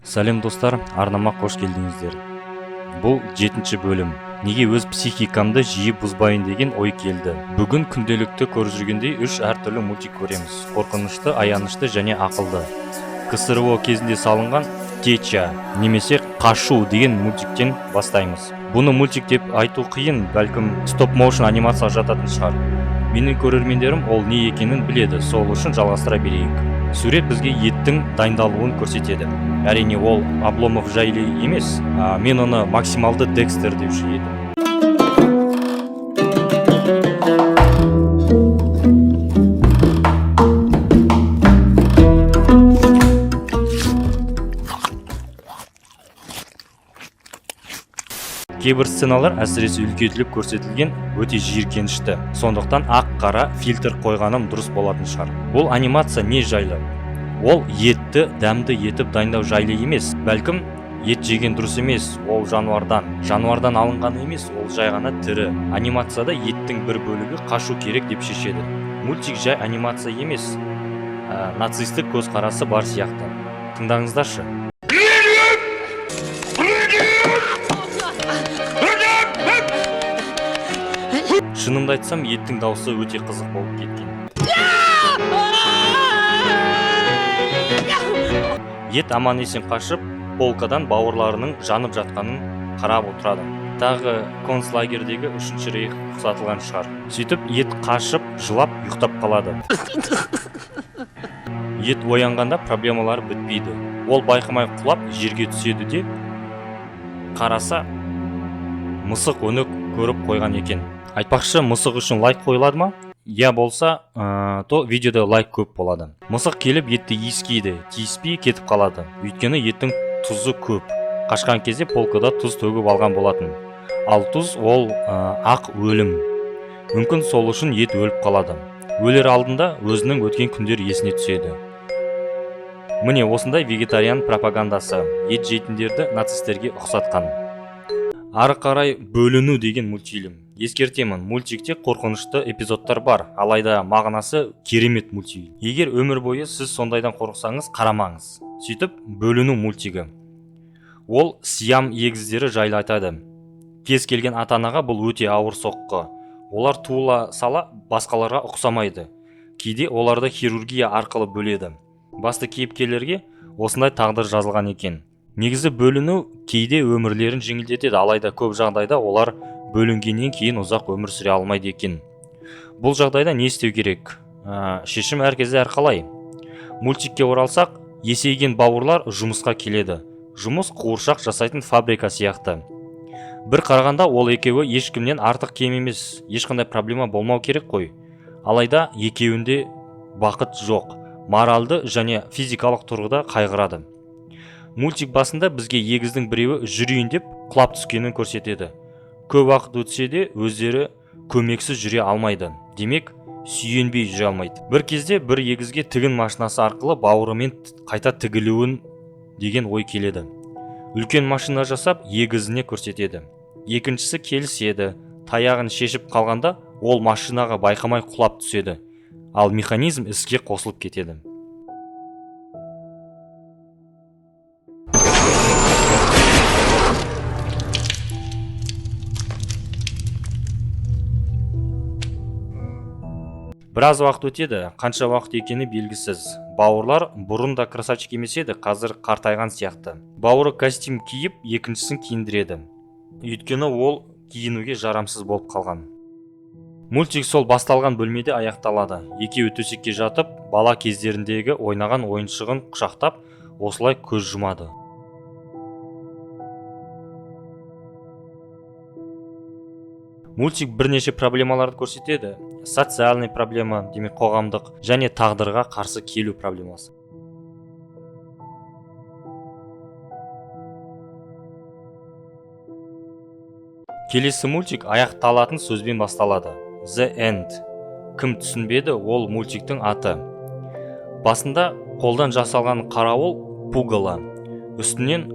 Сәлем, достар! Арнама қош келдіңіздер. Бұл жетінші бөлім. Неге өз психикамды жиі бұзбайын деген ой келді. Бүгін күнделікті көріп жүргендей, үш әртүрлі мультик көреміз: қорқынышты, аянышты және ақылды. КСРО кезінде салынған «Втеча» немесе «Қашу» деген мультиктен бастаймыз. Бұны мультик деп айту қиын, бәлкім, стоп моушн анимацияға жататын шығар. Менің көрермендерім ол не екенін біледі, сол үшін жалғастыра берейік. Сурет бізге еттің дайындалуын көрсетеді. Әрине, ол Обломов жайлы емес, мен оны максималды Декстер деуші едім. Кейбір сценалар, әсіресе үлкейтіліп көрсетілген, өте жиіркенішті, сондықтан ақ қара фильтр қойғаным дұрыс болатын шығар. Бұл анимация не жайлы? Ол етті дәмді етіп дайындау жайлы емес. Бәлкім, ет жеген дұрыс емес, ол жануардан алынған емес, ол жай ғана тірі. Анимацияда еттің бір бөлігі қашу керек деп шешеді. Мультик жай анимация емес, нацистік көзқарасы бар сияқты. Тыңдаңыздаршы. Шынымды айтсам, еттің дауысы өте қызық болып кеткен. Ет аман есен қашып, полкадан бауырларының жанып жатқанын қарап отырады. Тағы концлагердегі Үшінші рейх ұқсатылған шығар. Сөйтіп, ет қашып, жылап ұйықтап қалады. Ет оянғанда проблемалары бітпейді. Ол байқамай құлап, жерге түседі де, қараса, мысық оны көріп қойған екен. Айтпақшы, мысық үшін лайк қойылады ма? Я болса, то видеода лайк көп болады. Мысық келіп, етті иіскейді, тиіспей кетіп қалады, өйткені еттің тұзы көп. Қашқан кезде полкада тұз төгіп алған болатын. Ал тұз ол ақ өлім. Мүмкін, сол үшін ет өліп қалады. Өлер алдында өзінің өткен күндері есіне түседі. Міне, осындай вегетариан пропагандасы ет жейтіндерді нацистерге ұқсатқан. Ары қарай «Бөліну» деген мультфильм. Ескертемін, мультикте қорқынышты эпизодтар бар, алайда мағынасы керемет мультфильм. Егер өмір бойы сіз сондайдан қорықсаңыз, қарамаңыз. Сөйтіп, «Бөліну» мультигі. Ол сиам егіздері жайлы айтады. Кез келген ата анаға бұл өте ауыр соққы. Олар туыла сала басқаларға ұқсамайды. Кейде оларды хирургия арқылы бөледі. Басты кейіпкерлерге осындай тағдыр жазылған екен. Негізі, бөліну кейде өмірлерін жеңілдетеді, алайда көп жағдайда олар бөлінгеннен кейін ұзақ өмір сүре алмайды екен. Бұл жағдайда не істеу керек? Шешім әр кезде әрқалай. Мультикке оралсақ, есейген бауырлар жұмысқа келеді. Жұмыс қуыршақ жасайтын фабрика сияқты. Бір қарағанда, ол екеуі ешкімнен артық кем емес, ешқандай проблема болмау керек қой. Алайда екеуінде бақыт жоқ, моральды және физикалық тұрғыда қайғырады. Мультик басында бізге егіздің біреуі жүрейін деп құлап түскенін көрсетеді. Көп уақыт өтсе де, өздері көмексіз жүре алмайды, демек, сүйенбей жүре алмайды. Бір кезде бір егізге тігін машинасы арқылы бауырымен қайта тігілуін деген ой келеді. Үлкен машина жасап, егізіне көрсетеді. Екіншісі келіседі. Таяғын шешіп қалғанда, ол машинаға байқамай құлап түседі, ал механизм іске қосылып кетеді. Біраз уақыт өтеді, қанша уақыт екені белгісіз. Бауырлар бұрын да красавчик емес еді, қазір қартайған сияқты. Бауыры костюм киіп, екіншісін киіндіреді, өйткені ол киінуге жарамсыз болып қалған. Мультик сол басталған бөлмеде аяқталады. Екеуі төсекке жатып, бала кездеріндегі ойнаған ойыншығын құшақтап, осылай көз жұмады. Мультик бірнеше проблемаларды көрсетеді: социальный проблема, демек, қоғамдық және тағдырға қарсы келу проблемасы. Келесі мультик аяқталатын сөзбен басталады: The End. Кім түсінбеді, ол мультиктің аты. Басында қолдан жасалған қарауыл Пугало үстінен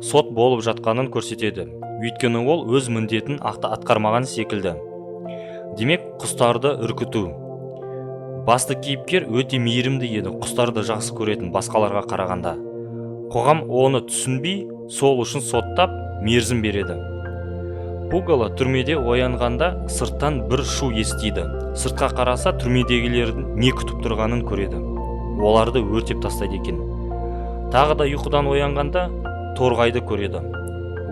сот болып жатқанын көрсетеді, өйткені ол өз міндетін атқармаған секілді, демек, құстарды үркіту. Басты кейіпкер өте мейірімді еді, құстарды жақсы көретін басқаларға қарағанда. Қоғам оны түсінбей, сол үшін соттап, мерзім береді. Пугало түрмеде оянғанда сырттан бір шу естиді. Сыртқа қараса, түрмедегілердің не күтіп тұрғанын көреді. Оларды өртеп тастайды екен. Тағы да ұйқыдан оянғанда торғайды көреді.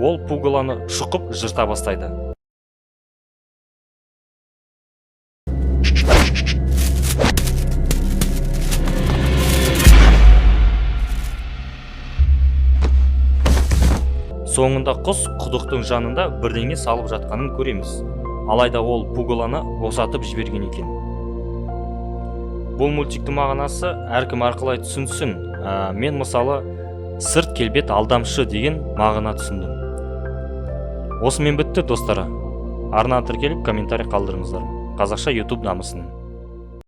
Ол Пугаланы шұқып, жырта бастайды. Соңында құс құдықтың жанында бірдеңе салып жатқанын көреміз. Алайда ол Пугаланы босатып жіберген екен. Бұл мультиктің мағынасы әркім әрқалай түсінсін. Мен, мысалы, сырт келбет алдамшы деген мағына түсіндім. Осымен бітті, достар. Арнаға тіркеліп, комментарий қалдырыңыздар. Қазақша YouTube дамысын.